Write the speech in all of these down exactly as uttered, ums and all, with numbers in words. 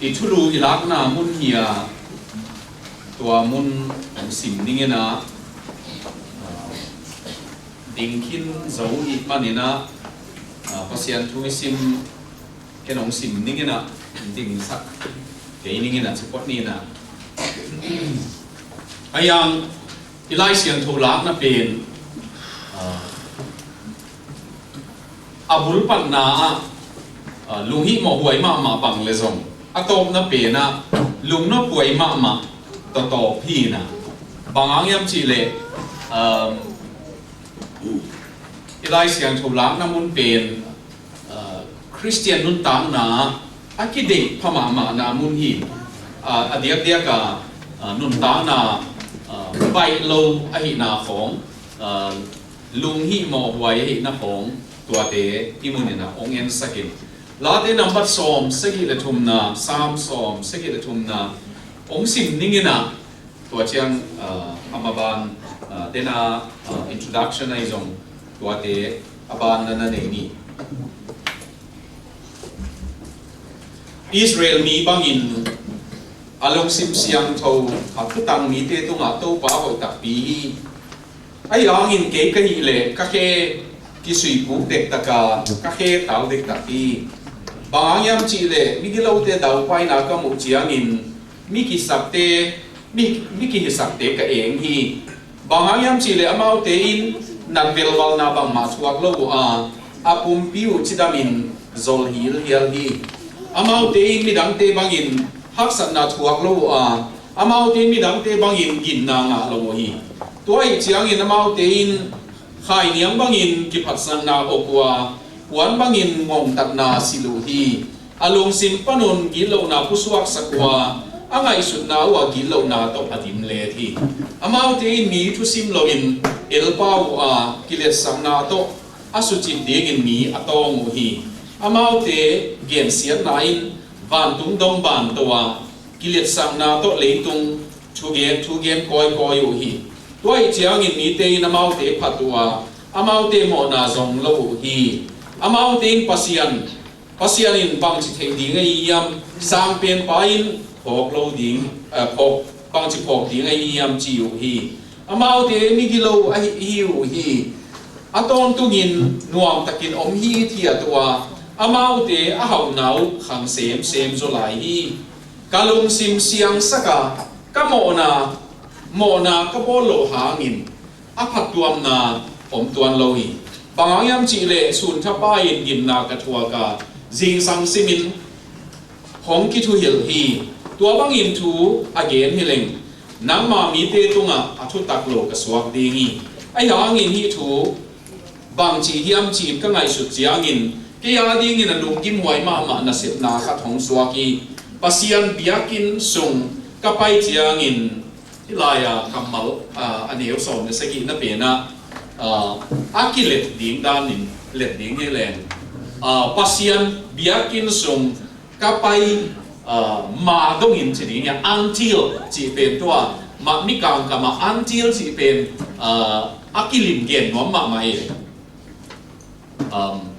I thulu i lakna mun hi a, tua mun hong sim ning in a, ding khin zo i hih manin a, Pasian thu i sim, ken hong sim ning in a, dingsak kei ning in a, ci phot ni in a. A yang i Lai Siangtho lakna pen, a, a bulpatna ah, a, lunghihmawh huai mahmah bang le zong, a tawpna pen ah lungnop huai mahmah tawtawp hi in a. Bang hang hiam cih leh, um, i Lai Siangtho lakna mun pen, a, Khristian nuntakna a kideih pha mahmahna mun hi. A, a diakdiak a, a, nuntakna, a, baih lo ahihna khawng, a, lunghihmawh huai ahihna khawng, tuate i mun in a hong ensak in. Late nambat sawm sagih le thumna, Psalm sawm sagih le thumna hong sim ning in a, tua ciang, a, a maban, a, dena, a, introduction ahi zong, tuate a banna na nei ni. Israel mi bangin a lungsim siangtho a thutang mite tungah Topa hoih takpi hi. Ahi hangin kei ka hih leh ka khe kisui puk dektak a, ka khe tal dektak hi. Bang hang hiam cih leh migilote daupaina ka muh ciangin mi kisakte, mi, mi kihisakte ka eng hi. Bang hang hiam cih leh amaute in nat velvalna bangmah thuak lo uh a, a pumpi uh cidamin zol hilhial hi. Amaute in midangte bangin haksatna thuak lo uh a, amaute in midangte bangin ginna ngah lo uh hi. Tua ahih ciangin amaute in khainiang bangin kiphatsakna awk uh a, puan bangin ngongtatna silh uh hi. A lungsim panun gitlohna pusuaksak uh a, a ngaihsutna uh a gitlohna tawh a dimlet hi. Amaute in mi thusim loin elpau uh a, kiletsakna tawh a sucip dingin mi a tawng uh hi. Amaute gensiatna in vantung dong banto a, kiletsakna tawh leitung thugen, thugen kawikawi uh hi. Tua ahih ciangin mite in amaute phat uh a, amaute mawhna zong lo uh hi. Amaute in Pasian, Pasian in bangci theih ding ahi hiam, sangpenpa in phawk lo ding, eh, phawk, bangci phawk ding ahi hiam ci uh hi. Amaute migilo ahi hi uh hi. A tawntungin nuamtakin om hithiat uh a, amaute a hauhna uh khang semsem zaw lai hi. Ka lungsim siangsak a, ka mawhna, mawhna ka bawl loh hangin a phattuamna om tuan lo hi. Bang hang hiam cih leh sunthapai in ginna ka thuak a, zingsang simin hong kithuhilh hi. Tua bangin thu a gen hi leng, nangma mite tungah a thutak lo ka suak ding hi. Ahi hangin hih thu bangci hiam ci-in ka ngaihsut ciangin, kei a dingin a lunggim huai mahmah nasepna khat hong suak hi. Pasian biakinn sung ka pai ciangin, hih lai-a kammal, a, a neu sawm le sagihna pen ah, a, a kilet ding danin let ding hi leng. A, Pasian biakinn sung ka pai, a, mah dongin ci ding hi a, until cih pen tua, mah Mikang kamah until cih pen, a, a kilim gen nuam mahmah hi. Um,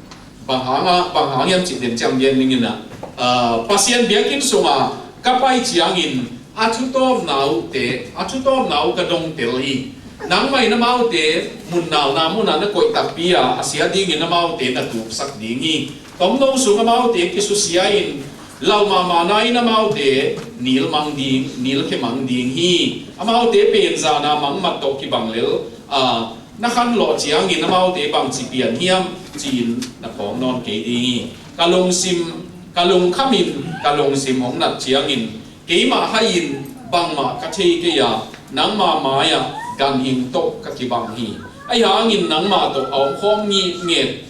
bang hang a, bang hang hiam cih den ciang gen ning in a, a, Pasian biakinn sungah ka pai ciangin a thutawpna uhte, a thutawpna uh ka dongtel hi. Nangmah in amaute mun nauna munah na koih takpi a, a sia dingin amaute na tuksak ding hi. Tomno sung amaute kisusia in, lau mahmahna in amaute nilmang ding, nilkhe mang ding hi. Amaute pen zana mangmat tawh kibang lel a, na khanlawh ciangin amaute bangci pian hiam ci-in na phawk nawn kei ding hi. Ka lungsim, ka lungkhamin ka lungsim hong nat ciangin, keimah hai-in bangmah ka thei kei a, nangma mai-ah ganhing tawh ka kibang hi. Ahi hangin nangmah tawh a omkhawm ngitnget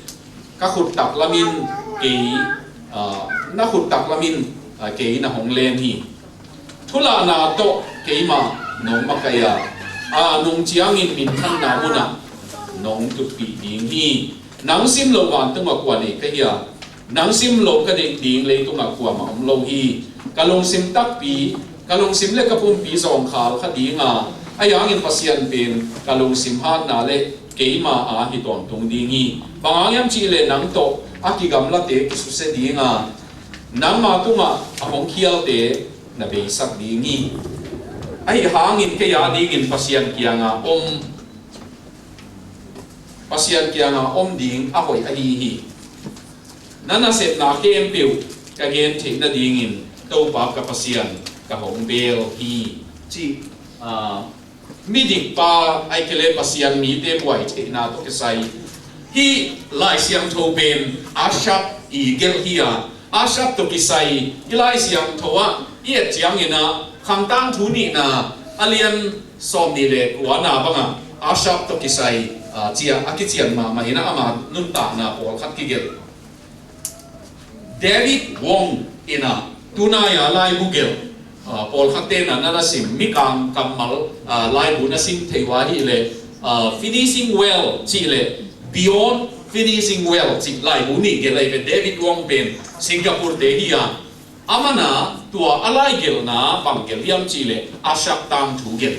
ka khut taklamin kei, a, na khut taklamin, a, kei na hong len hi. Thulahna tawh keimah nong makaih a, a nung ciangin minthanna munah nong tutpih ding hi. Nang sim loh vantungah kua nei ka hi a, nang sim lo ka deih ding leitungah kuamah om lo hi. Ka lungsim takpi, ka lungsim le ka pumpi zawngkhal kha ding a, ahi hangin Pasian pen ka lungsim hatna le keima a hi tawntung ding hi. Bang hang hiam cih leh nang tawh a kigamlate kisusia ding a, Nangma tungah a hong khialte na beisak ding hi. Ahi hangin kei a dingin Pasian kiangah om, Pasian kiangah om ding a hoih ahi hi. Na nasepna khempeuh ka gen theih nadingin Topa ka Pasian ka hong bel hi, ci. Ah, midik pa, ahih kei leh Pasian mite buai theihna tawh kisai hih Lai Siangtho pen Asaph i gelh hi a, Asaph tawh kisai i Lai Siangtho ah i et ciangin ah, Khang Tangthu nihna a lian sawmnih le kuana bangah Asaph tawh kisai, ah, cia a kician mahmah in ah ama nuntakna pawlkhat kigelh. David Wong in ah tunai a laibu gelh, ah, pawlkhat ten ah na na sim, Mikang kammal, ah, laibu na sim thei uh ahih leh, ah, Finishing Well cih leh Beyond Finishing Well cih laibu nih gelh ahi ve. David Wong pen Singapore te hi a, aman ah tua a laigelhna bang gelh hiam cih leh Asaph tangthu gelh.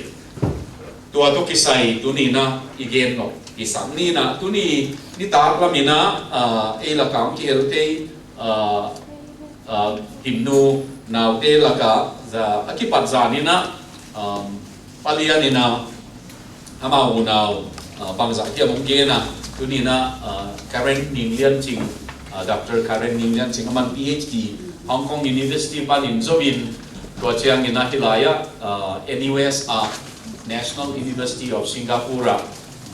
Tua tawh kisai tuni in ah i gen nop i sak ni in ah, tuni nitak lam in ah, ah, ei lakah hong kihel thei, ah, ah, himnu naute lakah za, a kipat zan in ah, um, Pa Lian in ah ama unau, ah, bangzah hiam hong gen a, tuni in ah, ah, Karen Ning Lian Cing, ah, Doctor Karen Ning Lian Cing, aman PhD Hong Kong University panin zo in, tua ciangin ah hih lai-ah, ah, NUS ah, National University of Singapore ah,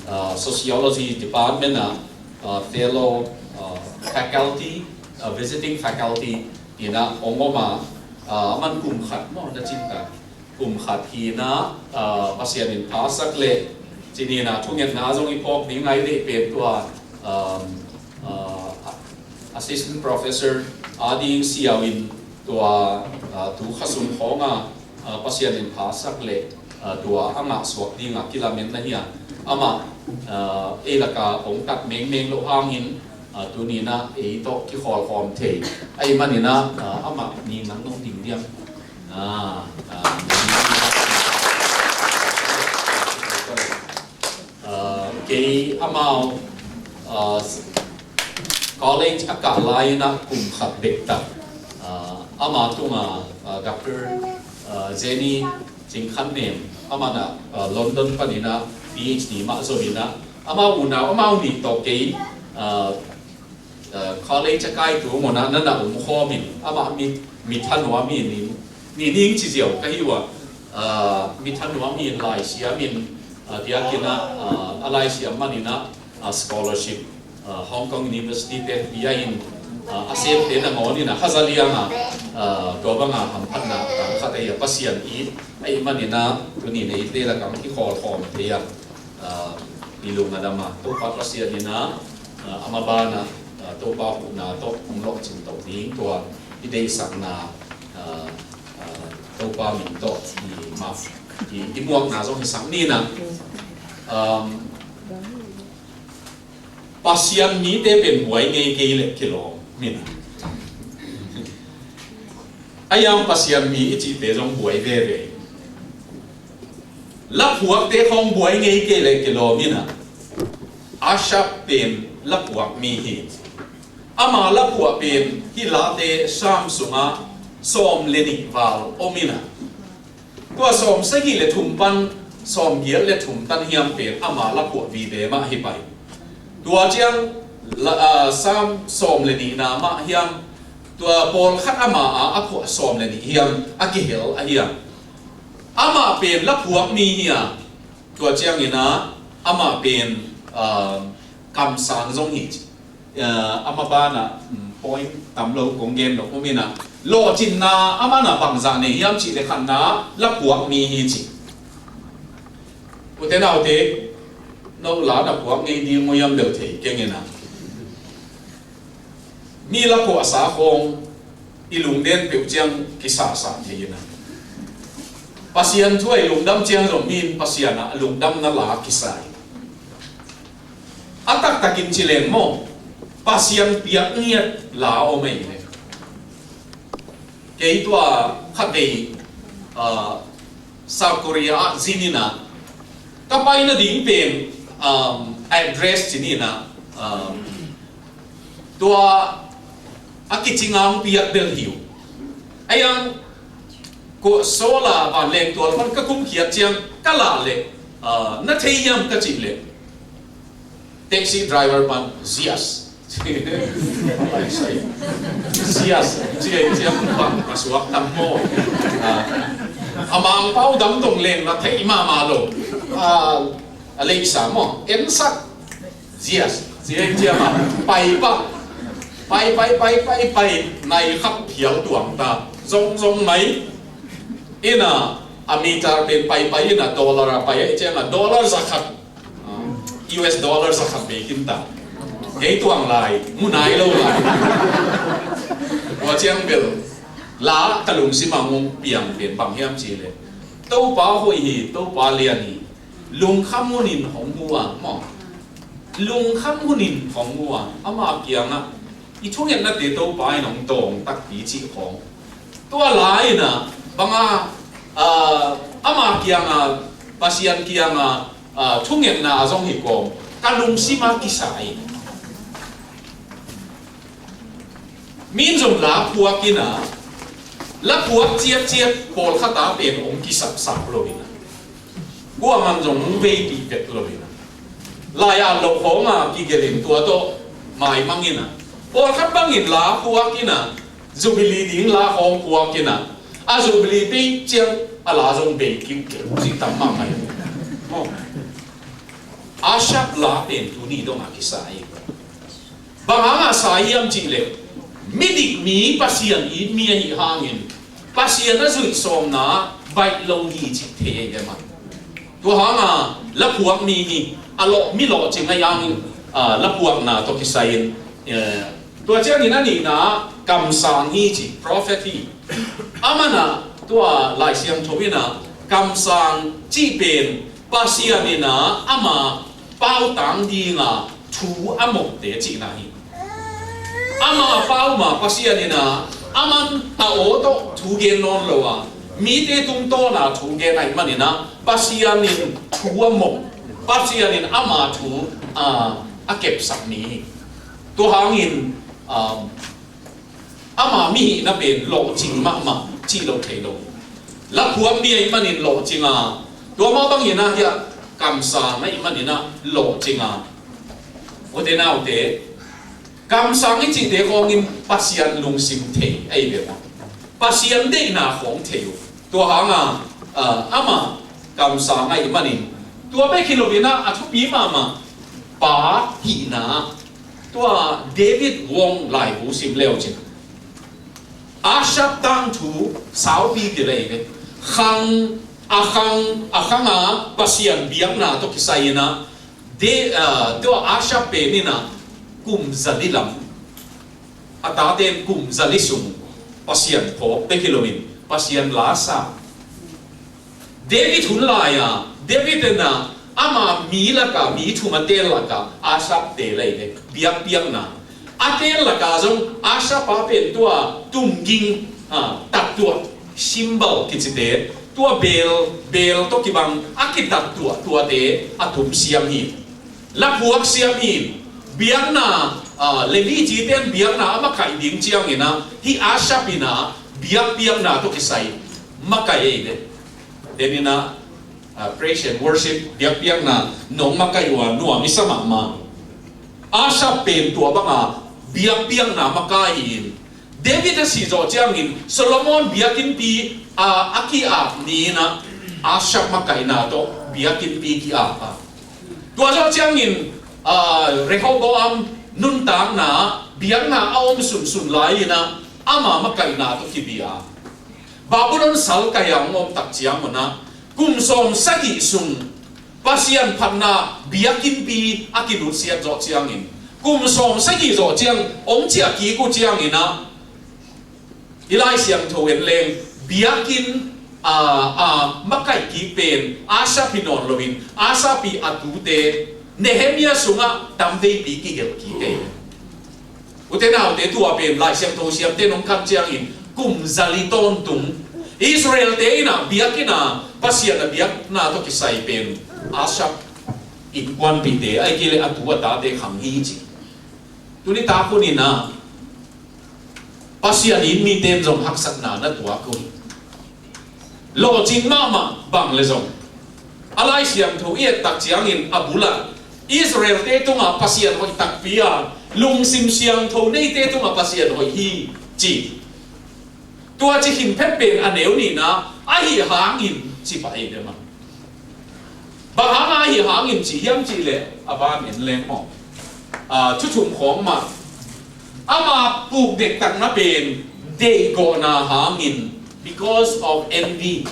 ah, Sociology Department ah, ah, Fellow, ah, Faculty, ah, Visiting Faculty in ah hong om a, ah, aman kum khat maw na cin ta. Kum khat hi in ah, ah, Pasian in phasak leh, ci ni in ah thungetna zong i phawk ding a i deih pen tua, um, ah, Assistant Professor a ding siau in tua, ah, tu kha sung khawng a, ah, Pasian in phasak leh, ah, tua a ngahsuak ding a kilamen na hi a, amah, ah, ei lakah hong tat mengmeng loh hangin, ah, tuni in ah ei tawh kikhawlkhawm thei ahih manin ah, ah, amah ning nang nong ding diam. Ah, ah, ah, kei amau, ah, college a kah lai in ah kum khat bek tak, ah, ama tungah, ah, Doctor, ah, Jenny Cing Khan Nem, aman ah, ah, London panin ah PhD mah zo in ah, amau unau, amau nih tawh kei, ah, ah, college a kai tung un ah na na om khawm in, amah mi, mi thanuam hi in, ni ning ci ziau ka hi uh a, ah, mi thanuam hi in, laisiam in, ah, diakin ah, ah, a laisiam manin ah, ah, scholarship, ah, Hong Kong University te pia in, ah, a semte nangawn in ah haza liang a, ah, tua bang a hamphatna tang khat ahi a, Pasian it ahih manin ah tuni in ah eite lakah kikhawlkhawm thei a, ah, i lung a dam a, Topa Pasian in ah, ah, ama ban ah, ah, Topa huhna tawh hong lawhcin to ding, tua i deihsakna, ah, ah, Topa min tawh i map, i, i muakna zong hi sak ni in ah, um, Pasian mite pen buai ngei kei leh kilawm in ah. A iang Pasian mi i cihte zong buai veve. Laphuakte khawng buai ngei kei leh kilawm in ah. Asaph pen laphuak mi hi. Ama laphuak pen hih Late Sam sungah sawm le nih val om in ah. Tua sawm sagih le thum pan sawm giat le thum tan hiam pen ama laphuak vive mah hi pai. Tua ciang la, ah, Sam sawm le nihna mah hiam, tua pawlkhat ama a, a phuah sawm le nih hiam a kihel a hiam. Amah pen laphuak mi hi a, tua ciangin ah amah pen, ah, kamsang zong hi ci. Ah, ama banah, um, point tam lo kong gen lo, um, in ah, lawhcinna amah na bangzah nei hiam cih le khatna laphuak mi hi ci. Ute naute, no la na phuak ngei ding maw hiam bel thei keng in ah. Mi laphuaksa khawng i lungden peuh ciang kisasa thei in ah. Pasian thu a i lungdam ciang zong mi in Pasian ah lungdamna la kisa hi. A taktakin ci leng maw, Pasian piak ngiat la om ei le. Kei tua khatvei, ah, South Korea ah zin in ah, ka pai nading pen, um, address ci ni in ah, um, tua a kicinga hong piak bel hi uh. Ahi hang, ko Saul a vanleng tual pan ka kumkhiat ciang ka lah leh, ah, na thei hiam ka cih leh, taxi driver pan, "Zias." Zias, zias, zias, bang, ka suak tam maw. Ah, a Mangpau dam dong leng na thei mahmah lo. Ah, a leisa maw, ensak. Zias, zias, zias maw. Pai pa. Pai, pai, pai, pai, pai. Nai khat phial tuang ta. Zong, zong mai. Ina, a meter pen pai, pai, ina dollar a pai, eh, ciang a dollar za khat. Ah, U S dollar za khat bei kim ta. Kei tuang lai, mu nai lo lai. Tua ciang bel, la ka lungsim a hong piang pen bang hiam cih leh, Topa hoih hi, Topa lian hi. Lungkham hunin hong mu a, maw. Lungkham hunin hong mu a, ama kiangah i thungetnate Topa in hong dawng takpi cih khawng. Tua lai-in ah, bang a, ah, ama kiangah, Pasian kiangah, ah, thungetna a zong hi kawm, ka lungsim a kisa hi. Min zong la phuak in ah, la phuak ciatciat pawlkhat a pen hong kisapsak lo in ah. Kuaman zong hong veipih vet lo in ah. Lai-at loh khawng a kigelh in tua tawh maimang in ah. Pawlkhat bangin la phuak in ah, Jubilee ding la khawng phuak in ah. A Jubilee bei ciang a la zong bei kiukiu, zi tam mahmah hi. Oh. Asaph la pen tuni dong a kisa hi. Bang hang a sa hiam cih leh, midik mi, Pasian it mi ahih hangin, Pasian a zuih sawmna baih lo hi cih thei ahi ve maw. Tua hang a la phuak mi hi, a lawh, mi lawhcing ahih hangin, ah, la phuakna tawh kisai-in, eh, tua ciangin a nihna kamsang hi ci, prophet hi. Aman ah tua Lai Siangtho in ah kamsang cih pen Pasian in ah ama pautang dinga thu a mawhte cihna hi. Ama pau ma Pasian in ah aman a aw tawh thu gen nawn lo a, mite tungtawna thu gen ahih manin ah Pasian in thu a mawh, Pasian in ama thu, ah, a kepsak mi hi. Tua hangin, ah, ama mihihna pen lawhcing mahmah cih lo thei lo. La phuak mi ahih manin lawhcing a, tua mah bangin ah hiah kamsang ahih manin ah lawhcing a. Ute naute, kamsang i cihte khawngin Pasian lungsim thei ahi ve maw. Pasian deihna khawng thei uh. Tua hang a, ah, ama kamsang ahih manin, tua bek hi lo in ah a thupi mahmah pa hihna, tua David Wong laibu sim le uh cin. Asaph tangthu saupi kilei ve. Khang, a khang, a khang a Pasian biakna tawh kisai in ah, de, ah, tua Asaph pen in ah kum zali lam, a tate in kum zali sung Pasian phawk bek hi lo in Pasian la sa. David hun lai-a, David in ah ama mi lakah, mi thum a teel lakah Asaph teel ahi ve, biakpiakna. A teel lakah zong Asaph a pen tua tumging, ah, taktuah, cymbal kicite, tua beel, beel tawh kibang a kitaktuah tuate a tumsiam hi. La phuak siam hi. Biakna, ah, Levi cite in biakna a makaih ding ciangin ah, hih Asaph in ah biakpiakna tawh kisai makaih ahi ve. Denin ah, ah, praise and worship, biakpiakna nong makaih uh a nuam i sa mahmah. Asaph pen tua banga biakpiakna makaih hi-in, David a sih zawh ciangin Solomon biakinnpi a, a ki-ap ni-in ah Asaph makaihna tawh biakinnpi ki-ap a. Tua zawh ciangin, ah, Rehoboam nuntakna, biakna a om sunsun lai-in ah ama makaihna tawh kibia. Babylon salkai-a hong om tak ciangun ah, kum sawm sagih sung Pasian phatna biakinnpi a kinutsiat zawh ciangin, kum sawm sagih zawh ciang hong ciah kik uh ciangin ah, i Lai Siangtho en leng, biakinn, ah, ah, makaih kik pen Asaph hi nawn loin, Asaph ii a tute, Nehemiah sungah tamveipi kigelh kik hi. Ute naute, tua pen Lai Siangtho siamte in hong khan ciangin kum zali tawntung Israel-te in ah biakinn a Pasian a biakna tawh kisai pen Asaph innkuanpihte, ahih kei leh a tu a tate khang hi ci. Tuni tak hun in ah Pasian in mite in zong haksatna na tuak uh hi. Lawhcing mahmah bang le zong, a Lai Siangtho i et tak ciangin a bul ah Israel-te tungah Pasian hoih takpi a, lungsim siangtho neite tungah Pasian hoih hi ci. Tua ci khin phet pen a neu nihna, ahi hangin ci pah hi deuh maw. Bang hanga ahi hangin ci hiam cih leh, a ban en leng maw. Ah, Thuthung khawng mah, ama puk dektakna pen deihgawhna hangin, because of envy.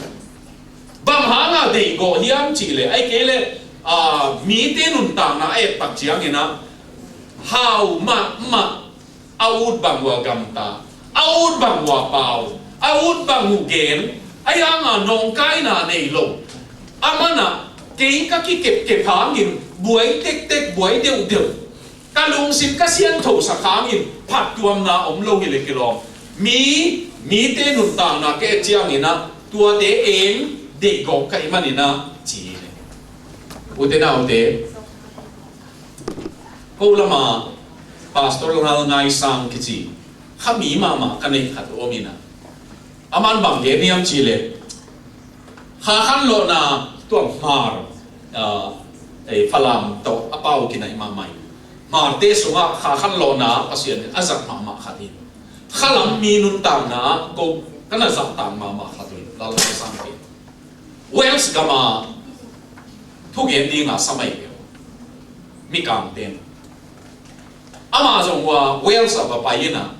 Bang hanga deihgawh hiam cih leh, ahih kei leh, ah, mite nuntakna a et tak ciangin ah, hau mahmah, a ut bang uh a gamta, a ut bang uh a pau, a ut bang uh gen, ahi hanga nawngkaina nei lo. A man ah kei ka kikepkep hangin buai tektek, buai deuhdeuh, ka lungsim ka siangthosak hangin phattuamna om lo hi leh kilawm. Mi, mite nuntakna ka et ciangin ah tuate eng deihgawh ka hih manin ah ci hi. Ute naute, ko lama Pastor Lal Ngai Sang kici, kha mi mahmah ka neih khat om in ah, a man bang gen hiam cih leh, kha khanlawhna tua Hmar, ah, eh, Falam tawh a pau kinaih mahmah hi. Hmarte sungah kha khanlawhna Pasian in a zat mahmah khat hi. Khalam mi nuntakna ah ko ka na zahtak mahmah khat hi, Lal Ngai Sang pen. Wales gama thugen dinga sa mai peuh, Mikangte in. Amah zong uh a Wales ah va pai in ah,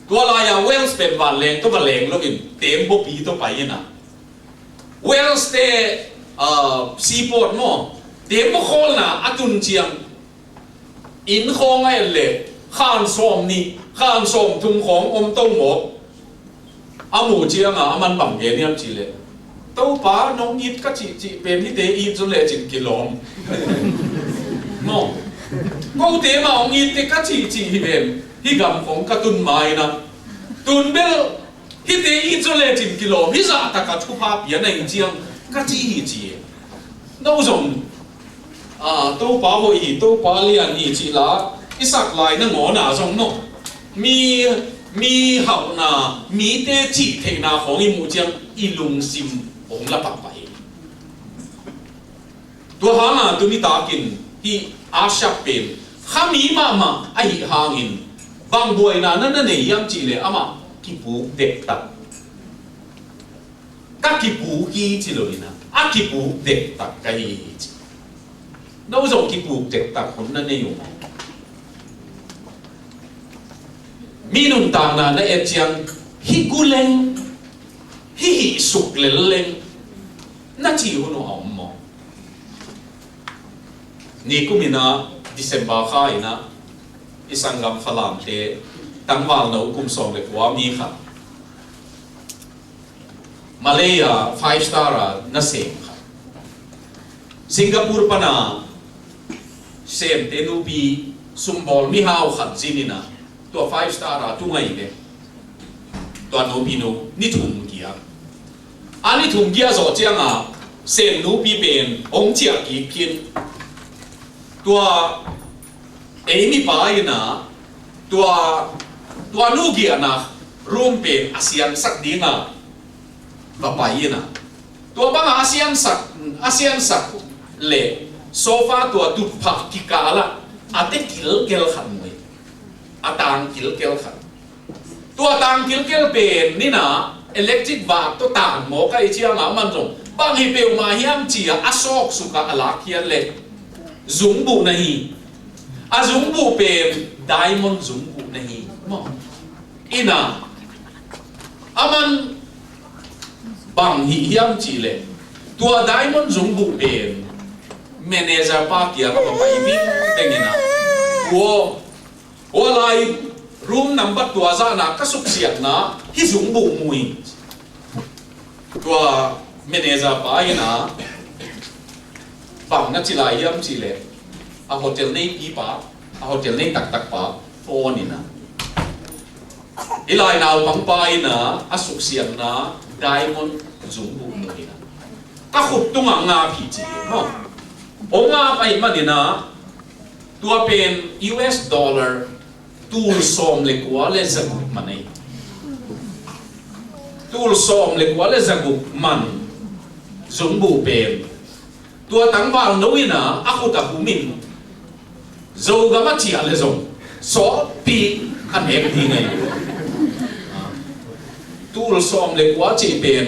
tua lai-a Wales pen vanleng tawh va leng loin teembaw pi tawh pai in ah, Wales-te, ah, seaport maw, teembaw khawlna a tun ciang, inn khawng a et leh khan sawmnih, khan sawmthum khawng om to mawk. A muh cianga a man bang gen hiam cih leh, Topa, nong it ka cihcih pen hihte it zaw lecin kilawm. Maw, kote mah hong it teh ka cihcih hi ven, hih gam khawng ka tun ma in ah, tun bel hihte it zaw lecin kilawm, hih zahtakah thupha pia na hi ciang ka ci hi ci. No zong, ah, Topa hoih hi, Topa lian hi cih la i sak lai nangawn ah zong maw, mi, mi hauhna, mite cihtheihna khawng i muh ciang i lungsim hong la pakpah hi. Tua hanga tuni takin hih Asaph pen kha mi mahmah ahih hangin bang buaina na na nei hiam cih leh amah kipuk dektak. Ka kipuk hi ci lo in ah, a kipuk dektak ka hi hi ci. No zong kipuk dektak hun na nei uh maw? Mi nuntakna na et ciang hih gu leng, hih hih suk lel leng na ci hun uh a om maw? Nikum in ah, December kha in ah, i sanggam Falamte tangvalno kum sawm le kua mi khat, Malay-a five star-a nasem khat, Singapore pana semte nupi sumbawl mihau khat zin in ah, tua five star-a tu ngai ve. Tua nupinu ni thum kia, a ni thum kia zawh cianga sem nupi pen hong ciah kik khin. Tua ei mipa in ah, tua, tua nu giahna room pen a siansak dinga va pai in ah, tua banga a siansak, a siansak leh sofa tua tutphah kikal ah a te kilkel khat mu hi. A tang kilkel khat. Tua tang kilkel pen in ah electric vak tawh tang mawk ahih cianga a man zong bang hi peuhmah hiam ci-a a sawksuk ah a lakkhiat leh zungbuh na hi. A zungbuh pen diamond zungbuh na hi maw? In ah, a man bang hih hiam cih leh, tua diamond zungbuh pen manager pa kiangah va pai vingveng in ah, "Ua, ua lai, room number tua zahna ka suksiatna hih zungbuh mu hi." Tua manager pa in ah, "Bang na ci lai hiam?" cih leh, a hotel neipi pa, a hotel nei taktak pa phone in ah, "Hih lai naupang pa in ah a suksiatna diamond zungbuh mu hi," in ah, "Ka khut tungah ngap hi," ci hi maw. Hong ngap ahih manin ah, tua pen U S dollar tul sawm le kua le za guk man ahi. Tul sawm le kua le zaguk man zungbuh pen tua tangvalno in a, a khut a hum in Zogam a ciah le zong sawtpi a nek ding ahi. Tul sawm le kua cih pen,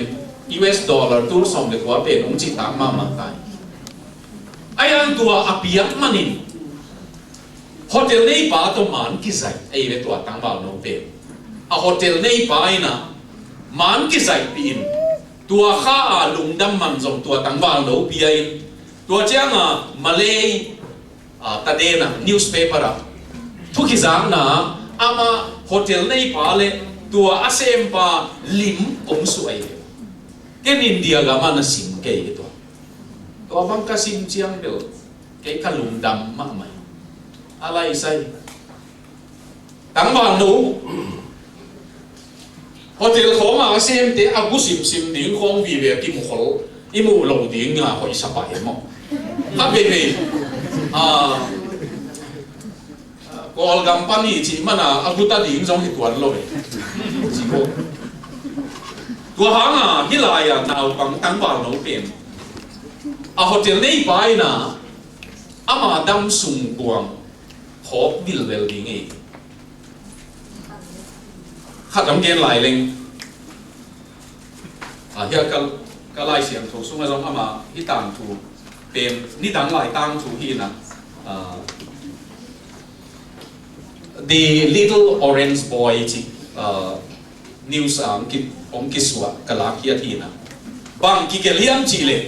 U S dollar tul sawm le kua pen hong cihtak mahmah ta hi. Ahi hang tua a piak manin hotel neipa tawh man kizaih ahi ve tua tangvalno pen. A hotel neipa in a man kizaihpih in, tua kha a lungdam man zong tua tangvalno pia in, tua ciang a Malay, a, taden a newspaper ah thu kizakna ah amah hotel neipa le tua a sempa lim hong suah ahi ve. Ken India gam ah na sim kei hi tua. Tua bang ka sim ciang bel kei ka lungdam mahmah hi. A lai sai. Tangvalno hotel khawng a semte a gu simsim ding khawng vive a kimu khol, i muh lo ding a hoih sa pah hi maw. Kha veivei, a, Kawlgam pan hi cih man a, a guta ding zong hi tuan lo hi. Ci ko. Tua hang a hih lai a naupang tangvalno pen a hotel neipa in a, ama dam sung buang khawk vilvel ding hi. Khat hong gen lai leng. A, hia ka, ka Lai Siangtho sungah zong ama hih tangthu pen nidang lai tangthu hi in a, a, The Little Orange Boy cih, a, news a hong ki, hong kisuah ka lak hiat hi in a. Bang kigelh hiam cih leh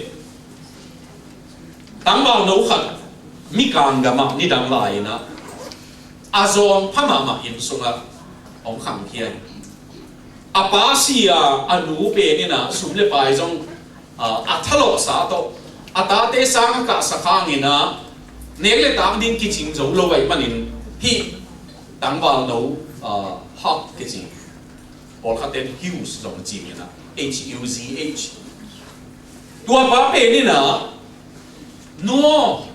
tangvalno khat Mikang gam ah nidang lai in a, a zawng pha mahmah inn sungah hong khangkhia hi. A pa si a, a nu pen in a sum le pai zong, a, a thalawhsa tawh a tate sang a kahsak hang in a, nek le tak ding kicing zo lo ahih manin hih tangvalno, a, Hugh kici, pawlkhat ten Hughes zong ci in a, H U Z H. Tua pa pen in a, nu aw,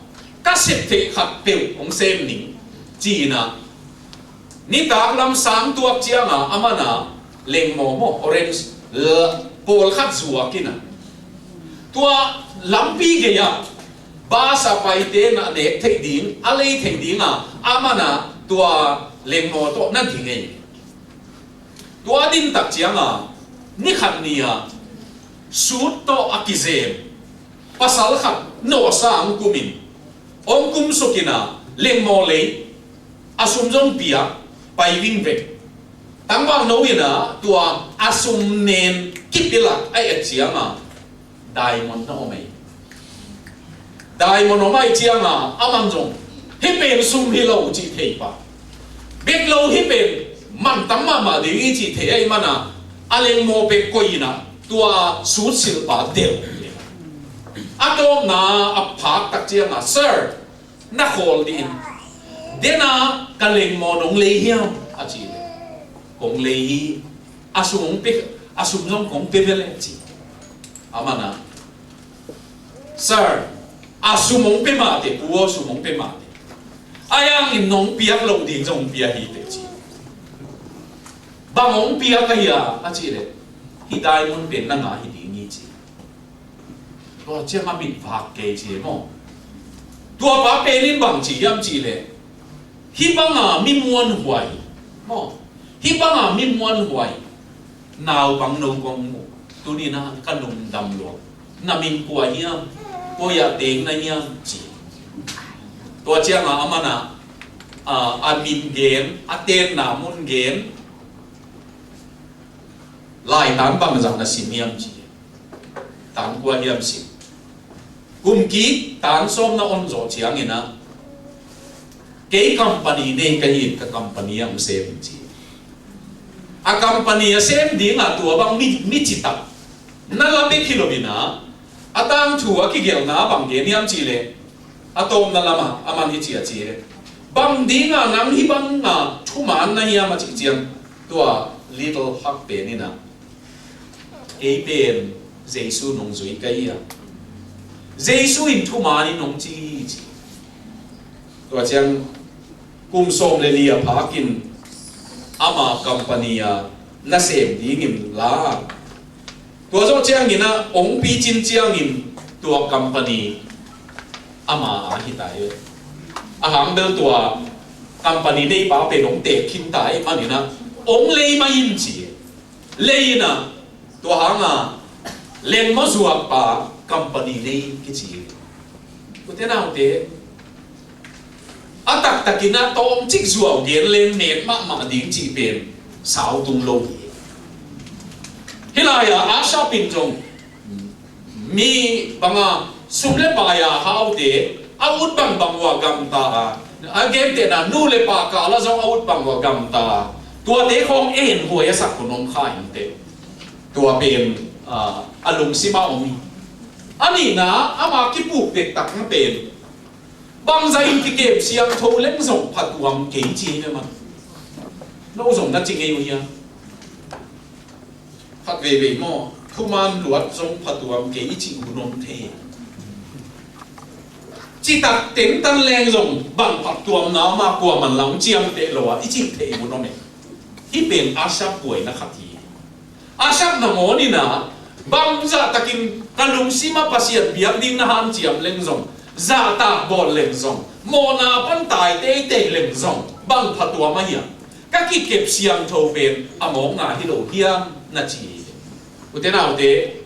ka sep theih khat peuh hong sem ning, ci in a, nitak lam sang tuak ciang a, aman a lengmaw maw, orange, l-, pawlkhat zuak in a, tua lampi gei ah bus a paite na nek theih ding, a lei theih ding a, aman a tua lengmaw tawh na ding hi. Tua din tak ciang a, ni khat ni a, suit tawh a kizem pasal khat nawhsa hong kum in, hong kumsuk in a, lengmaw lei, a sum zong pia, pai vingvek. Tangvalno in a, tua a sum nen kipilak a et ciang a, diamond na om ei. Diamond om ahih ciang a, aman zong, hih pen sum hi lo cih thei pah. Bek lo hih pen mantam mahmah ding hi cih thei ahih man a, a lengmaw pek koih in a, tua suit silhpa delh. A tawpna a phak tak ciang a, "Sir, na khawl dih in. Den a ka lengmaw nong lei hiam?" a cih leh, "Kong lei hi. A sum hong pia, a sum zong kong pia ve leh," ci. Aman a, "Sir, a sum hong pia mah teh, pu aw, sum hong pia mah teh. Ahi hangin nong piak loh ding zong hong pia hi teh," ci. "Bang hong piak ahi a?" a cih leh, "Hih diamond pen na ngah hi ding hi," ci. Tua ciang a mit vak kei ci maw. Tua pa pen in bang ci hiam cih leh, "Hih bang a mi muanhuai maw, hih bang a mi muanhuai naupangno kong muh, tuni-in a ka lungdam lua. Na min kua hiam? Koi ah teng na hiam?" ci. Tua ciang a aman a, a, a min gen, a tenna mun gen, "Laitan bangzah na sim hiam?" ci. "Tan kua hiam sim? Kum kik tan sawm na on zawh ciangin a, kei company nei ka hi in, ka company ah hong sem in," ci. A company a sem ding a tua bang mi, mi citak na la bek hi lo in a, a tangthu a kigelhna bang gen hiam cih leh, a tawpna lam ah aman hih ci a ci e, "Bang ding a nang hih bang a thuman na hiam?" a cih ciang, tua Little Hugh pen in a, "Kei pen Jesu nungzui ka hi a, Jesu in thuman in hong ci hi," ci. Tua ciang kum sawm le li a phak in ama company a nasem dingin la Tua zawh ciangin ah hong picin ciangin tua company ama a hi ta hi. A hang bel tua company neipa pen hong teek khin ta ahih manin ah hong lei mah in ci. Lei in ah tua hang a lengmaw zuakpa company nei kici hi. U te nau te, a taktakin ah tawmcik zuau gen leng nek mahmah ding cih pen sau tung lo hi. Hih lai-ah Asaph in zong mi bang a sum le pai a haute a ut bangbang uh a gamta a, a gentehna nu le pa kal ah zong a ut bang uh a gamta a, tuate khawng enhuai a sak hun om kha hi teh. Tua pen a, a lungsim ah om hi. A nihna ama kipuk dektakna pen bangzah in kikem siangtho leng zong phatuam kei ci hi ve maw. No zong na ci ngei uh hiam? Khat veivei maw, thuman luat zong phatuam kei i cih hun om thei. Citak tengtan leng zong bang phatuamna om a, kuaman lam ciamteh lo a i cih thei hun om e. Hih pen Asaph buaina khat hi. Asaph nangawn in ah bangzah takin ka lungsim ah Pasian biak ding na hanciam leng zong, zahtak bawl leng zong, mawhna pan tai teitei leng zong bang phatuam a hiam? Ka kikep siangtho pen a mawkna hi lo hiam na ci hi. U te nau te,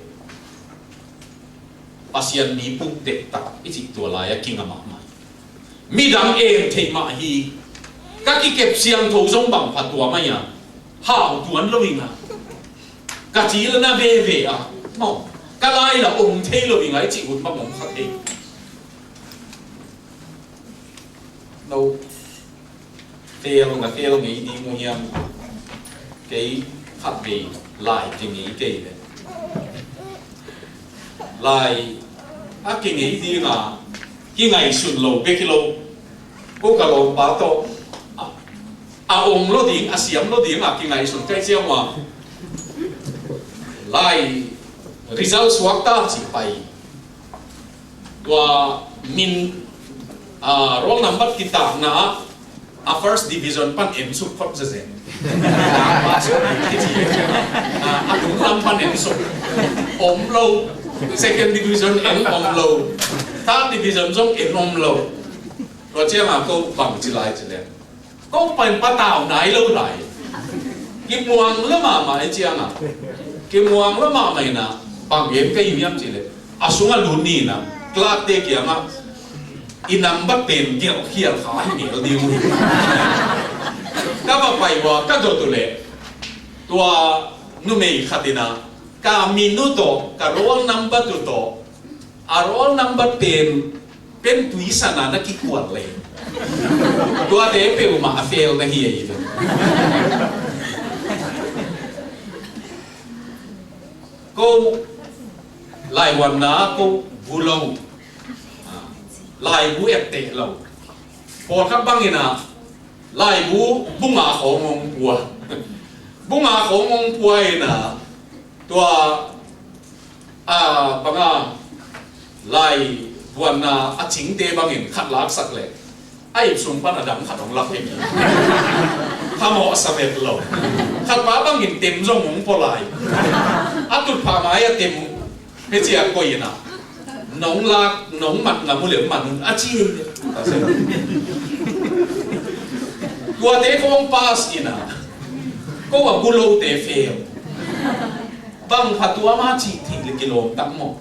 Pasian mi puk dektak i cih tua lai-ah kinga mahmah. Midang en theih mah hi. Ka kikep siangtho zong bang phatuam a hiam? Hau tuan lo ing a, ka ci la na veve a, maw, ka lai la om thei lo ing a i cih hun bang om kha thei. No. Fel na fel ngei ding uh hiam? Kei khat vei lai kingei kei ve. Lai a kingei ding a kingaihsun lo bek hi lo. Ko ka lawmpa tawh a, a ong lo ding, a siam lo ding a kingaihsun kai ciang uh a, lai result suak ta ci pai. Tua min, ah, roll number kitakna ah, a first division pan en suk phot zezen. Ah, pass suk kici. Ah, a lunglam pan en suk om lo. Second division en om lo. Third division zong en om lo. Tua ciang a ko bang ci lai ci leng, ko pen patau nai lo lai. Kimuang lo mahmah i ciang a, kimuang lo mahmah in a, bang gen ka hi hiam cih leh, a sung a lut ni in a, clerk te kiang a, i number pen gelh khial kha hi ngel ding uh hi. Ka va pai uh a, ka dot uh leh, tua numei khat in a, ka min uh tawh, ka roll number uh tawh, a roll number pen, pen tuisan a na kikual leh, tuate peuhmah a fail na hi ei. Ko laivuanna ko bu lo, laibu etteh lo. Pawlkhat bangin a, laibu bunga khawng hong pua. Bunga khawng hong pua in a, tua, a, banga laivuanna a cingte bangin khat laksak leh, a ip sung pan a dang khat hong lak hi. Khamawh sa vet lo. Khat pa bangin tem zong hong pua lai. A tutphah mai a tem hi ci a koih in a, nong lak, nong mat ngam uh leh man un a ci hi. Tuate khawng pass in a, ko a bu lote fail. Bang phatuam a cih theih leh kilawm tak maw.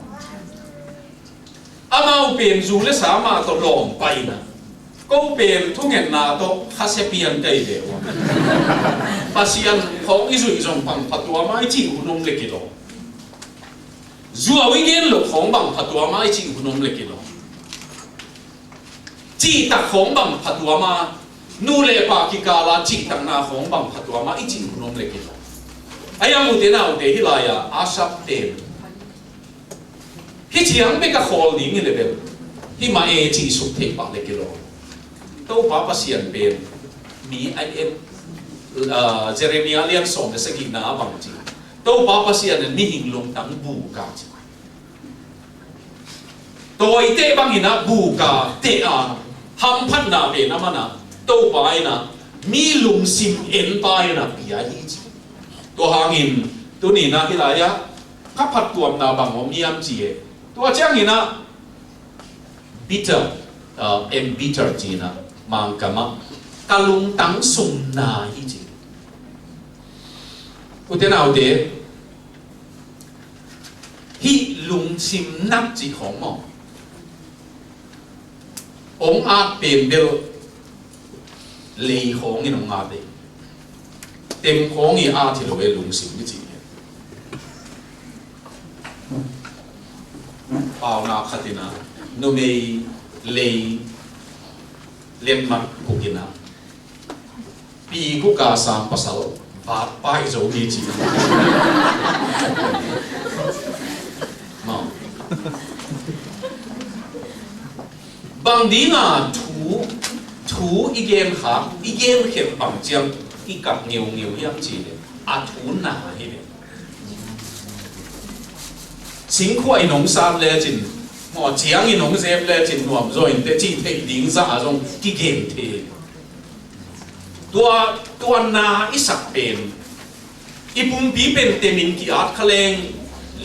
Amau pen zu le sa mah tawh lawm pai in a, ko pen thungetna tawh khasia pian kai ve uh a, Pasian khawng i zuih zong bang phatuam a i cih hun om leh kilawm. Zuau i gen loh khawng bang phatuam a i cih hun om leh kilawm. Cihtak khawng bang phatuam a, nu le pa kikal a cihtakna khawng bang phatuam a i cih hun om leh kilawm. A hiang ute naute, hih lai-a Asaph pen hih ciang bek a khawl ding hi leh bel, hih mah e cih suk theih pah leh kilawm. Topa Pasian pen mi a en, ah, Jeremiah lian sawm le sagihna a bang ci, Topa Pasian in mihing lungtang buk a ci. Tawiteh bangin a buk a teh a, hamphatna pen a man a, Topa in a mi lungsim en pa in a pia hi ci. Tua hangin tuni-in a hih lai-ah ka phattuamna bang om hiam ci e. Tua ciangin ah bitter, uh, embittered ci-in ah Mangkam ah ka lungtang sung na hi ci. Ute naute, hih lungsim nak cih khawng maw, hong at pen bel lei khawng in hong at e. Tem khawng in at hi lo e, lungsim i cih hi. Paunak khat in ah numei lei letmat kuk in ah pi kuk a sang pasal vak pai zo hi ci. Maw. Bang dinga thu, thu i gen kha, i gen khelh bang ciang i kap ngeungeu hiam ci le, a thu na hi ve. Singkhuai in hong sat lecin, maw, ciang in hong zep lecin nuam zaw in teh cih theih ding zah a zong kigen thei. Tua, tua na i sak pen i pumpi pen temin ki-at kha leng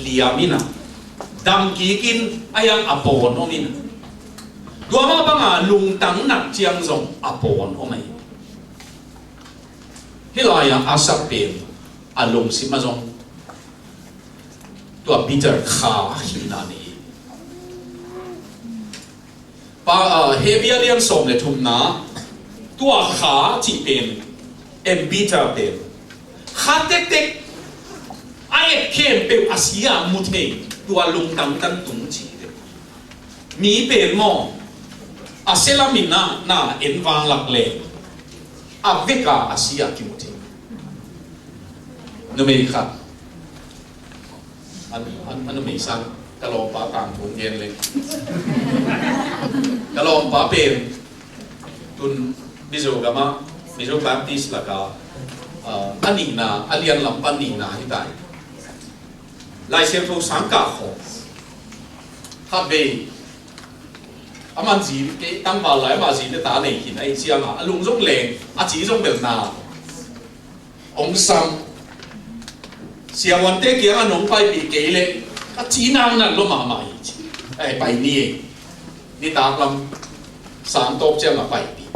liam in ah, dam kik in, a hiang a pawn om in ah, tua mah banga lungtang nak ciang zong a pawn om ahi. Hih lai-ah a sak pen a lungsim ah zong tua bitter kha hihna nei hi. Pa, ah, Hebru a lian sawm le thumna, tua kha cih pen, embittered pen, kha tektek a et khempeuh a si a mu thei, tua lungtang tan tung ci hi. Mi pen maw, a sia lam in ah na en vanglak le a vek a a si a kimu thei. Numei khat, an, an, an numei sang, ka lawmpa tangthu gen leng. Ka lawmpa pen tun Mizo gam ah, Mizo Baptist lak ah, ah, a nihna, a lian lam pan nihna hi ta hi. Lai Siangtho sang kah khawng, khatvei aman zi, kei tangval lai, amah zi le ta nei khin ahih ciangin a lung zong leng, a ci zong bel na hong sam. Siavuante kiangah nong paipih kei leh ka ci nang nat lua mahmah hi ci. Ai, pai ni e. Nitak lam sang tawp ciangah paipih.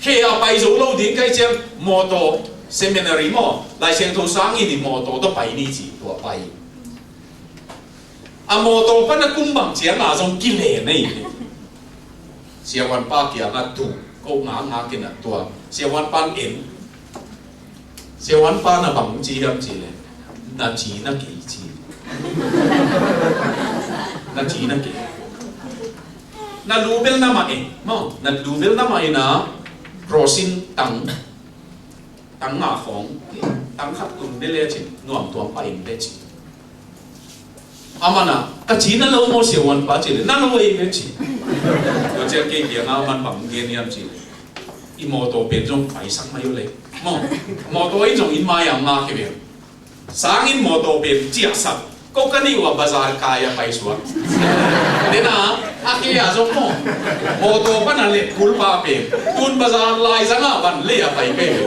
Khe a pai zo lo ding ka hih ciang mawtaw, seminary maw, Lai Siangtho sang in i mawtaw tawh pai ni ci, tua pai. A mawtaw pan a kum bang ciangah zong kilen ei. Siavuanpa kiangah tu, ko ngakngak in a tua. Siavuanpa in en. Siavuanpa na bang ci hiam cih leh, na ci na kei ci. Na ci na kei. Na lu bel na mah e, maw, na lu bel na mah e na, cross in tang, tang nga khawng, tang khat tun bel e cin, nuam tuam pai in bel cin. Amah na, ka ci na lo maw siavuanpa cih leh, na lo ei ve ci. Tua ciang kei kiangah aman bang gen hiam cih leh, i mawtaw pen zong paisak mai uh leh. Maw, mawtaw in zong in mai-ah ngak hi ve. Sang in mawtaw pen ciahsak. Ko ka nih uh a bazar kai-ah paisuak. Dena, a khe-ah zong maw, mawtaw pan a let kulpa pen tun bazar laizang ah van lei-ah pai pei.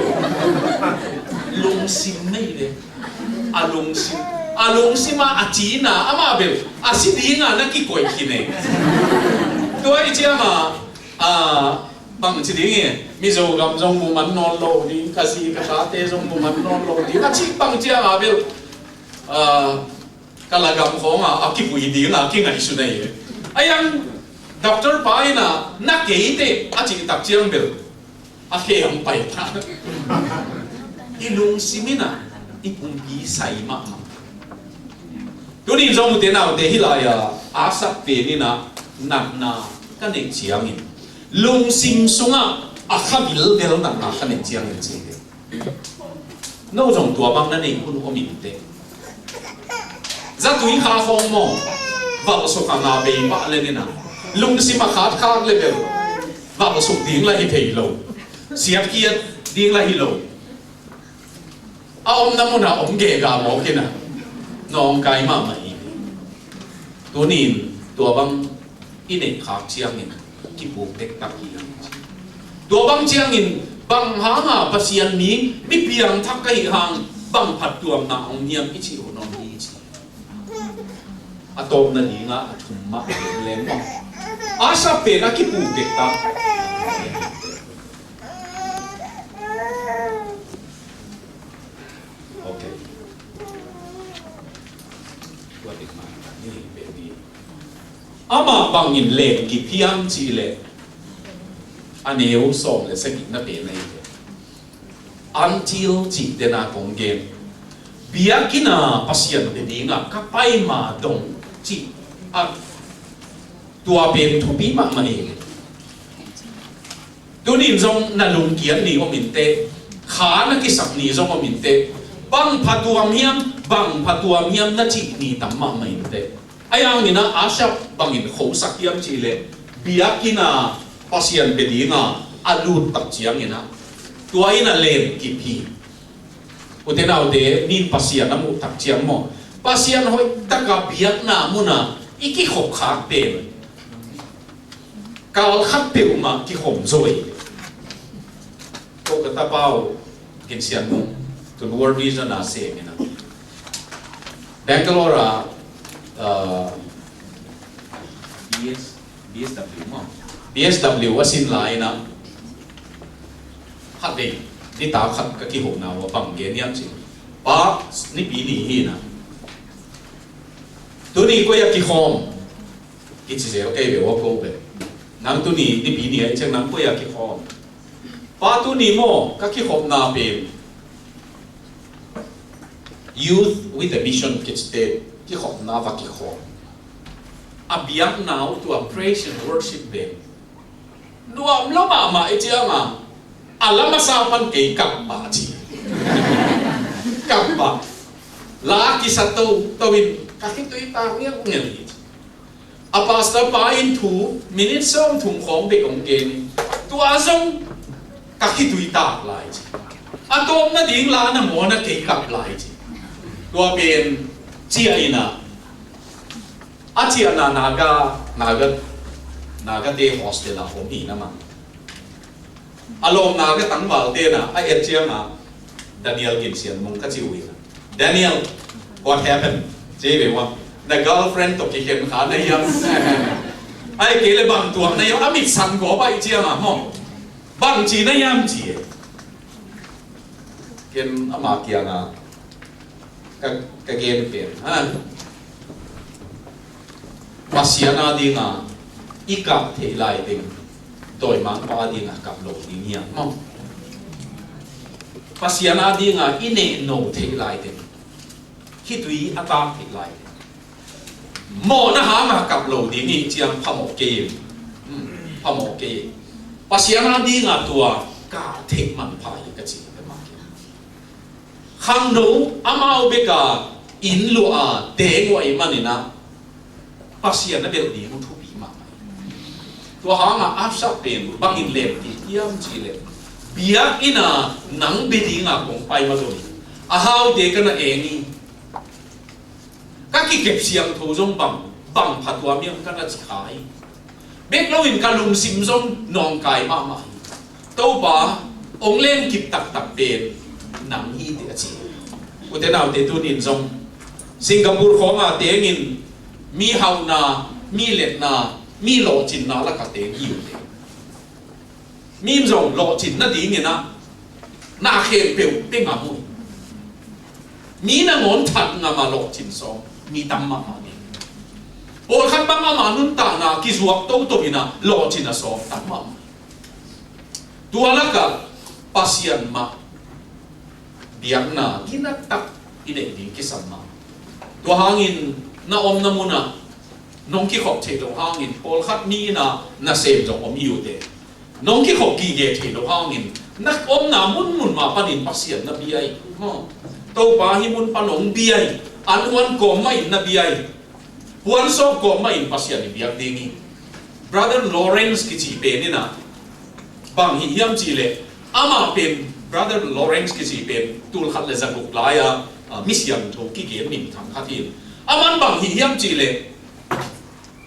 Lungsim nei ve. A lungsim, a lungsim a, a cina, amah bel a si dinga na kikoih khin e. Tua i cianga, a, bang ci ding e, Mizo gam zong mu man nawn lo ding, ka zi ka tate zong mu man nawn lo ding, a cih bang cianga bel, a, ka lagam khawnga a kivui dinga kingaihsun ahi e. A yang doctor pa ina na kei teh a cih tak ciang bel a khe hong pai ta. I lungsim ina i pumpi sai mahmah. Tunin zong ute naute hih lai-a a sak pen ina natna ka neih ciangin, lungsim sungah a kha vilvel natna ka neih ciangin ci hi. No zong tua bang na neih hun om in teh, zatui kha khawng maw, valhsuk a nga bei pah le nina, lungsim a khat khak le bel valhsuk ding la hi thei lo, siatkiat ding la hi lo. A omna munah om gega mawk ina, nawngkai mahmah hi. Tunin tua bang i neih khak ciangin kipuk dektak hi hang. Tua bang ciangin bang hanga Pasian mi, mi piangthak ka hih hang bang phattuamna hong niam i cih hun om hi ci. A tawpna dingah a thum mah leng maw? Asaph pen a kipu dektak. Ok. Tua dik mah ni pen ni. Amah bangin lem kip hiam cih leh a neu sawm le sagihna pen ahi ve. Until cih tena kong gen. Biakinn ah Pasian bia dingah ka pai ma dong cih a, tua pen thupi mahmah hi. Tunin zong na lungkiat ni om inteh, kha na kisak ni zong om inteh, bang phatuam hiam, bang phatuam hiam na cih ni tam mahmah inteh. Ahi hangin ah Asaph bangin khosak hiam cih leh, biakinn ah Pasian bia dingah a lut tak ciangin ah, tua in a lem kip hi. Ute naute, nin Pasian a muh tak ciang maw, Pasian hoih taka biakna munah i kikhop khak pen kal khat peuhmah kikhom zo hi. Ko ka tapau Gin Sian Mung, tun World Vision a sem in ah, Bangalore ah, uh, B S, B S W maw? B S W a sin lai in ah, khat vei, nitak khat ka kihona uh a bang gen hiam cih, Pa, Nipi ni hi in ah, tuni koi ah kikhawm? Kici zel kei ve ua ko ve. Nang tuni Nipi ni ahih ciang nang koi ah kikhawm? Pa, tuni maw ka kikhopna pen Youth with a Mission kicite kikhopna va kikhawm. A biakna uh tua praise and worship pen nuam lo mahmah i cianga, a la masa pan kei kap pah ci. Kap pah. La kisa toto in ka khitui tak ngialngial hi. A pastor pa in thu minute sawm thum khawng bek hong gen in, tua zong ka khitui tak lai ci. A tawpna ding la na maw na kei kap lai ci. Tua pen ciah in ah, a ciahna Naga, Naga, Nagate hostel ah om hi na mah. A lawm Naga tangvalte in ah a et cianga, Daniel Gin Sian Mung ka ci uh hi. Daniel, what happened? Ci ve ua, na girlfriend tawh kikhen kha na hiam? Ahih kei leh bang tuak na hiam? A mit sang gawp ahih cianga maw, bang ci na hiam ci e. Ken ama kiangah ka, ka gen pen, ha? Pasian a dinga i kap theih lai teng dawimangpa a dinga kap lo ding hiam maw? Pasian a dinga i nehno theih lai teng, khitui a tak theih lai teng, mawhna hanga kap lo ding i ciang phamawh kei. Hmm, phamawh kei. Pasian a dinga tua kap theih manpha hi ka ci. Khangno amau beka inn luah a teng uh ahih manin ah Pasian a belh ding uh thupi mahmah hi. Tua hanga Asaph pen bangin lem kik hiam cih leh, biakinn ah nang bia dinga kong pai ma lo hi. A haute ka na eng hi. Ka kikep siangtho zong bang, bang phatuam hiam ka na ci kha hi. Bek loin ka lungsim zong nawngkai mahmah hi. Topa, hong lem kip taktak pen nang hi teh a ci. Ute naute, tunin zong Singapore khawng a tengin mi hauhna, mi letna, mi lawhcinna lakah teng hi uh teh. Mi in zong lawhcin nadingin ah na khempeuh pia ngam uh. Mi nangawn that ngam a lawhcin sawm mi tam mahmah ding. Pawlkhat bang ama nuntakna kizuak toto in ah lawhcin a sawm tam mahmah. Tua lakah Pasian mah biakna ginat tak i neih ding kisam mah. Tua hangin na omna munah nong kikhop theih loh hangin pawlkhat mi in ah nasem zong om hi uh teh. Nong kikhop gige theih loh hangin na omna munmun mah panin Pasian na bia hi. Maw? Topa, hih mun pan hong bia hi. An huan kawm mah in na bia hi. Puan sawp kawm mah in Pasian i biak ding hi. Brother Lawrence kici pen in ah bang hi hiam cih leh, amah pen, Brother Lawrence kici pen tul khat le za guk lai-a, a, mi siangtho kigen minthang khat hi. Aman bang hi hiam cih leh,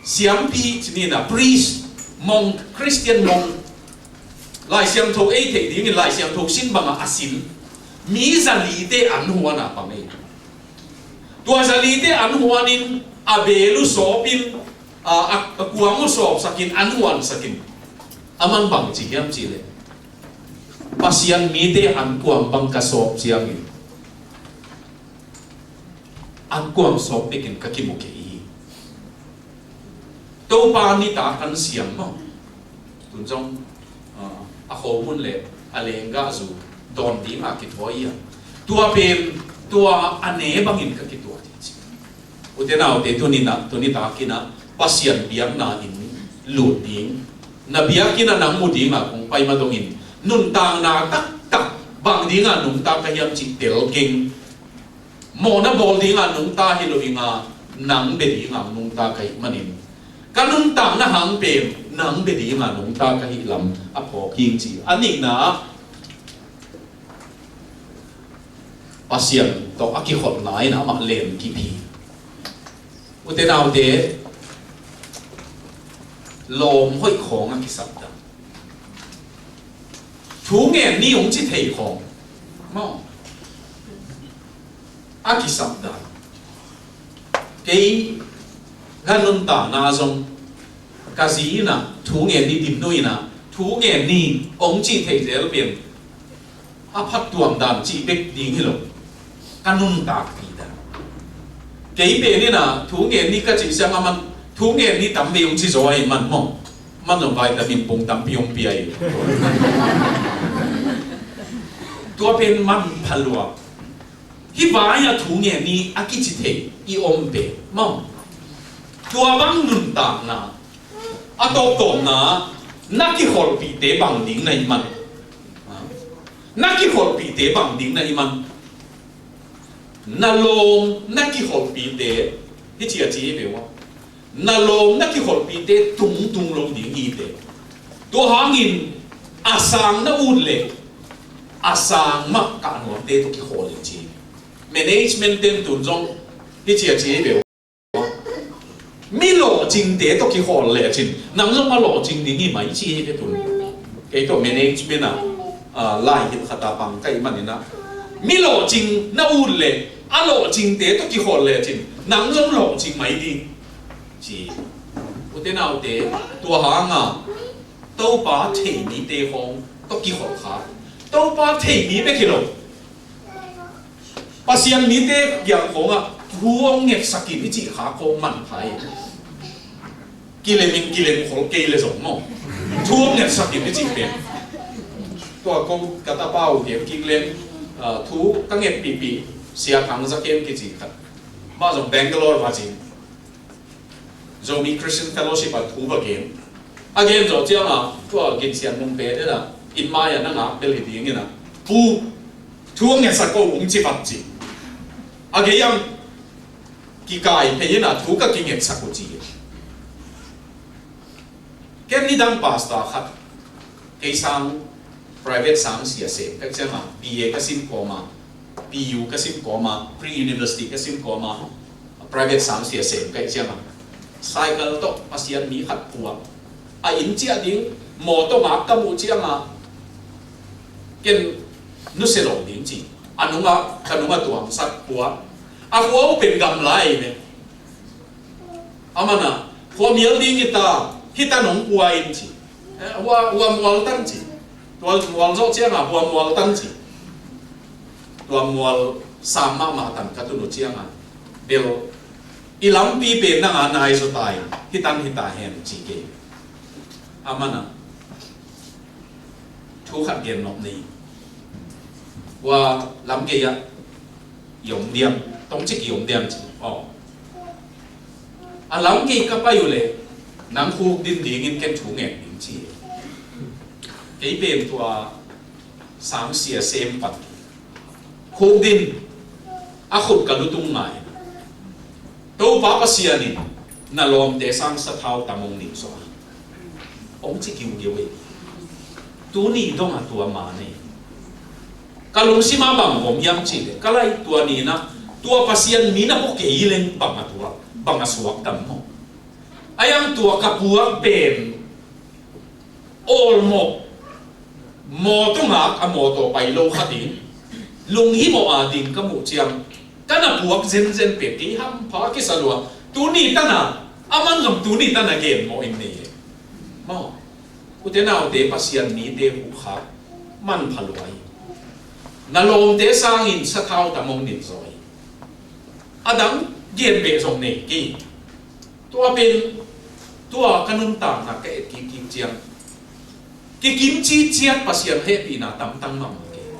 siampi ci ni in ah, priest, monk, Christian monk, Lai Siangtho ei theih dingin Lai Siangtho sin bangah a sin, mi zalite an huan a pang hi. Tua zalite an huanin a beel uh sawpin, a, a, a kuang uh sawpsakin, an huansakin. Aman bang ci hiam cihleh, Pasian mite an kuang bang ka sawp ciangin, an kuang sawp bekin ka kimu kei hi. Topa nitak an siam maw. Tun zong, ah, a khomun le a lenggahzu dawn dingah kithuah hi a. Tua pen, tua a ne bangin ka kituah hi ci. Ute naute, tuni-in ah, tuni takin ah Pasian biakna inn lut ding, na biakinn ah nang mu dingah kong pai ma dongin, nuntakna taktak bang dingah nungta ka hiam cih tel keng. Mawhna bawl dingah nungta hi lo inga, nang bia dingah nungta ka hih manin, ka nuntakna hang pen nang bia dingah nungta ka hih lam a phawk hing ci. A nihna ah, Pasian tawh a kikholhna in amah len kip hi. Ute naute, lawm hoih khawng a kisapdan, thu ngen ni hong ci thei khawng maw, a kisapdan. Kei ka nuntakna zong ka zi in ah thu ngen ni, Dinnu in ah thu ngen ni hong ci thei zel pen a phattuam dan cih bek ding hi lo, ka nuntakpih dan. Kei pen in ah thu ngen ni ka cih siang a, man thu ngen ni tam vei hong ci zaw ahih man maw, man zong vitamin pung tampi hong pia hi. Tua pen manpha lua. Hih vai-ah thu ngen ni a kici thei i om pen maw, tua bang nuntakna a tawptawpna na kikholhpihte bang ding na hih man. Na kikholhpihte bang ding na hih man. Na lawm na kikholhpihte, hih ci a ci hi ve ua. Na lawm na kikholhpihte tungtung lo ding hi te. Tua hangin a sang na ut leh a sang mah kah nuamte tawh kikhawl in ci. Management ten tun zong hih ci a ci hi ve ua. Mi lawhcingte tawh kikhawl lecin nang zong a lawhcing ding hi mai ci hi ve tun. Kei tawh management ah, ah, lai hilh khat a pang ka hih manin ah, mi lawhcing na ut leh a lawhcingte tawh kikhawl lecin nang zong lawhcing mai ding ci. Ute naute, tua hanga Topa thei mite khawng tawh kikholh kha. Topa thei mi bek hi lo. Pasian mite kiang khawngah thu hong ngetsak in i cih kha khawng manpha hi. Kilem in kilem khol kei le zong maw, thu hong ngetsak in i cih pen. Tua ko ka tapa uh gen kik leng, ah, thu ka ngetpihpih Sia Thang Za Khen kici khat, mah zong Bangalore va cin, Zomi Christian Fellowship ah thu va gen. A gen zawh ciangah tua ginsian nung pen in ah, inn mai-ah na ngak bel hi dingin ah, pu, thu hong ngetsak ko ung ci vat ci. A gei ang kikai phei in ah thu ka kingetsak uh ci. Ken nidang pastor khat, kei sang private sang sia sem ka hih ciangah, B A ka sim kawma, P U ka sim kawma, pre-university ka sim kawma, private sang sia sem ka hih ciangah, cycle tawh Pasian mi khat puak. A inn ciah ding mawtaw ngak ka muh ciangah, ken nusia lo ding ci. A nungah, ka nungah tuamsak puak. A khua uh pen gamla ei ve. Aman ah, khua mial ding hi ta, hih tan hong pua in ci. Eh, hua, hua mual tan ci. Tua mual zawh ciangah hua mual tan ci. Tua mual sam mahmah tan ka tun uh ciangah, bel i lampi pen nang a nai zaw ta in, hih tan hih ta hen ci kei. Aman ah, thu khat gen nop ni. Hua lam gei ah i om diam, tong cik i om diam ci. Aw. A lam gei ka pai uh leh nang khuk din dingin ken thu ngen ding ci. Kei pen tua sang sia sem pan khuk din, a khut ka lutung ngai. Topa Pasian in na lawmte sang sathau tam hong ning sawh a, hong ci giugiu ei. Tuni dong a tua ma nei. Ka lungsim ah bang om hiam cih leh, ka lai tua ni-in ah, tua Pasian mi na pua kei leng bang a tua, bang a suak tam maw. A iang tua ka puak pen awlmawh, mawtaw ngak a mawtaw pai lo kha ding, lunghimawh a ding ka muh ciang, ka na puak zenzen pen kei hampha kisa lua, Tuni tana, aman zong tuni tana gen mawh in nei e. Maw, ute naute, Pasian mite huhkhak manpha lua hi. Na lawmte sangin sathau tam hong nit zaw hi. A dang gen beh zong nei kei. Tua pen, tua ka nuntakna ka et kikkik ciang, kikim citciat Pasian hehpihna tamtang mahmah kei.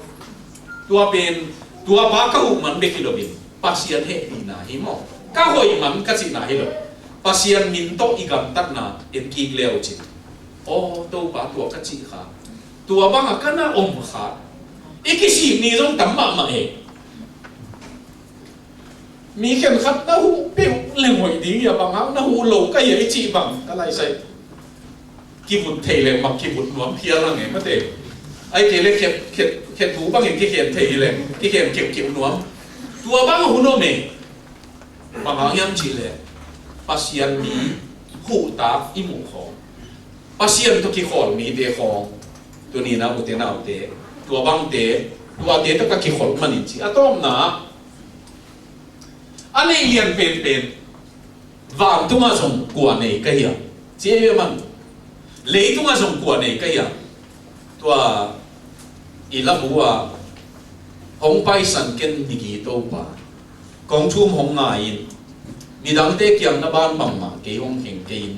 Tua pen, tua pa ka huh man bek hi loin Pasian hehpihna hi maw? Ka hoih man ka cihna hi lo. Pasian min tawh i gamtatna en kik le uh cin. Aw, Topa, tua ka cih kha, tua banga ka na om kha, i kisik ni zong tam mahmah e. Mi khenkhat na huh peuh leng hoih ding hi a, bang hang na huh lo ka hi a i cih bang ka lai sai. Kivut thei leng mak kivut nuam phial hang e mate. Ai kei le khet, khet, khet bu bangin kikhen thei hi leng kikhen keuhkeuh nuam. Tua bang hun om e. Bang hang hiam cih leh Pasian mi huhtak i muh khawng, Pasian tawh kikhawl mite khawng, tuni na ute naute, tua bangte, tuate tawh ka kikholh manin ci. A tawpna, a neih lian penpen, vantungah zong kua nei ka hiam? Ci ei ve man. Leitungah zong kua nei ka hiam? Tua i labu a hong paisan ken migi Topa, kong thum hong ngai in, midangte kiang na ban bangmah kei hong kheng kei in,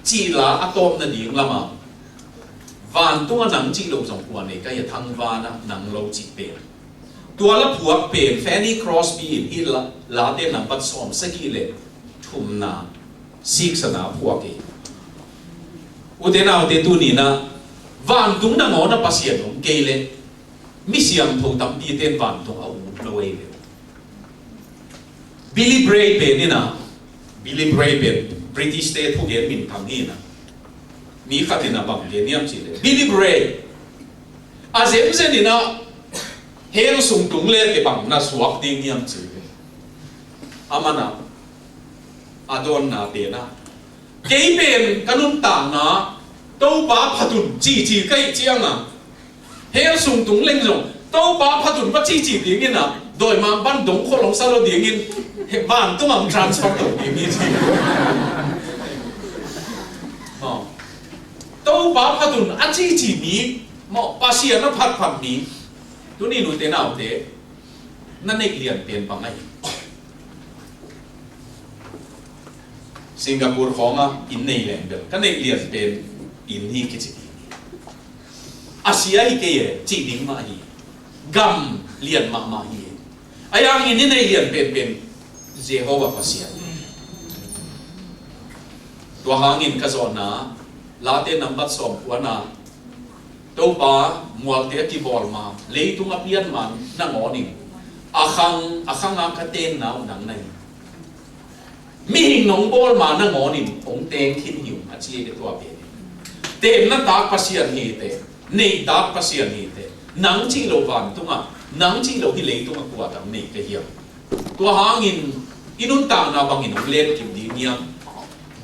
cih la a tawpna ding lamah, vantungah nang cih lo zong kua nei ka hiam, thangvanah nang lo cih pen. Tua la phuak pen Fanny Crosby in hih la, Late nambat sawm sagih le thumna, siksana phuak hi. Ute naute, tuni na vantung nangawn a Pasian om kei leh mi siangtho tampite in vantung a ut lo ei ve. Billy Bray pen in a, Billy Bray pen British te thugen minthang hi in a, mi khat in a bang gen hiam cih leh, Billy Bray a zenzen in a, hell sung tung le teh bang na suak ding hiam cih leh, aman a, a dawnna pen a, kei pen ka nuntakna Topa phat un cici ka hih ciang a, hell sung tung leng zong Topa phat un va cici ding in a, dawimangpa'n dongkhol hong sa lo ding in, he, vantungah hong transfer to ding hi ci. Aw. Topa phat un a cici mi, maw, Pasian a phatphat mi, tuni ute naute, na neih lian pen bang ahi? Singapore khawngah inn nei leng bel, ka neih lian pen inn hi kici ding hi. A sia hi kei e, cih ding mah hi. Gam lian mahmah hi. Ahi hangin i neih lian penpen Jehovah Pasian. Tua hangin ka zawhna, Late nambat sawm kuana, Topa, mualte a kibawl ma, leitung a pian ma nangawnin, a khang, a khanga ka tenna uh nang na hi. Mihing nong bawl ma nangawnin hong teng khin hi ung, a ci hi. Tua pen tenna tak Pasian hi teh, neih tak Pasian hi teh. Nang cih lo vantungah, nang cih lo hih leitungah kua dang nei ka hiam? Tua hangin i nuntakna bangin hong len kip ding hiam?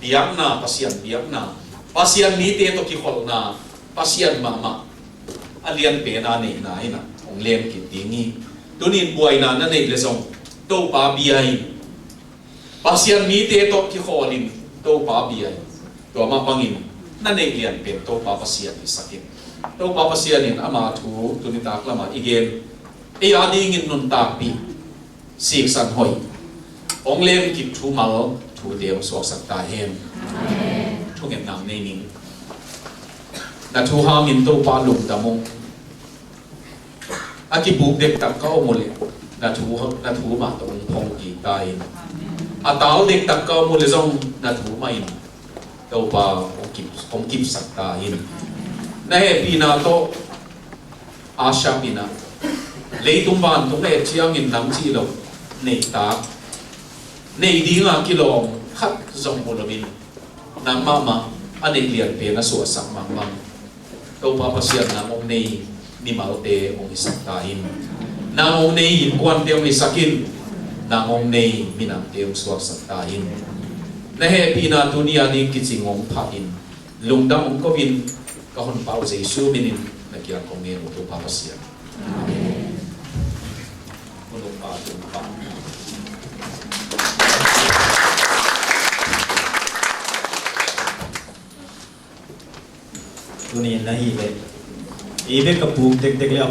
Biakna, Pasian biakna, Pasian mite tawh kikholhna, Pasian mahmah a lianpen a neihna in a hong len kip ding hi. Tunin buaina na neih leh zong Topa bia in, Pasian mite tawh kikhawlin Topa bia in, tua mah bangin na neih lianpen Topa Pasian hisak in. Topa Pasian in ama thu tuni tak lamah i gen, ei a dingin nuntakpih, siksan hoih, hong len kip thumal thute hong suaksak ta hen. Thungetna nei ning. Na thu hangin Topa lungdam ung. A kipuk dektak ka om uh leh na thu, na thu mah tawh hong phong kik ta in. A tau dektak ka om uh leh zong na thu mah in Topa hong kip, hong kipsak ta in. Na hehpihna tawh a siam in a, leitung vantung a et ciangin nang cih lo neih tak, nei dinga kilawm khat zong mu loin, nang mahmah a neih lianpen a suahsak mangbang Topa Pasian nang hong nei mimalte hong hisak ta in. Nang hong nei innkuante hong hisak in. Nang hong nei minamte hong suaksak ta in. Na hehpihna tuni a ding kicing hong phah in. Lungdam hong ko in, ka Honpa uh Jesu minin na kiang kong ngen uh, Topa Pasian. Amen. Honpa, Honpa. Tuni in ahih leh ei bek a puk tektek leh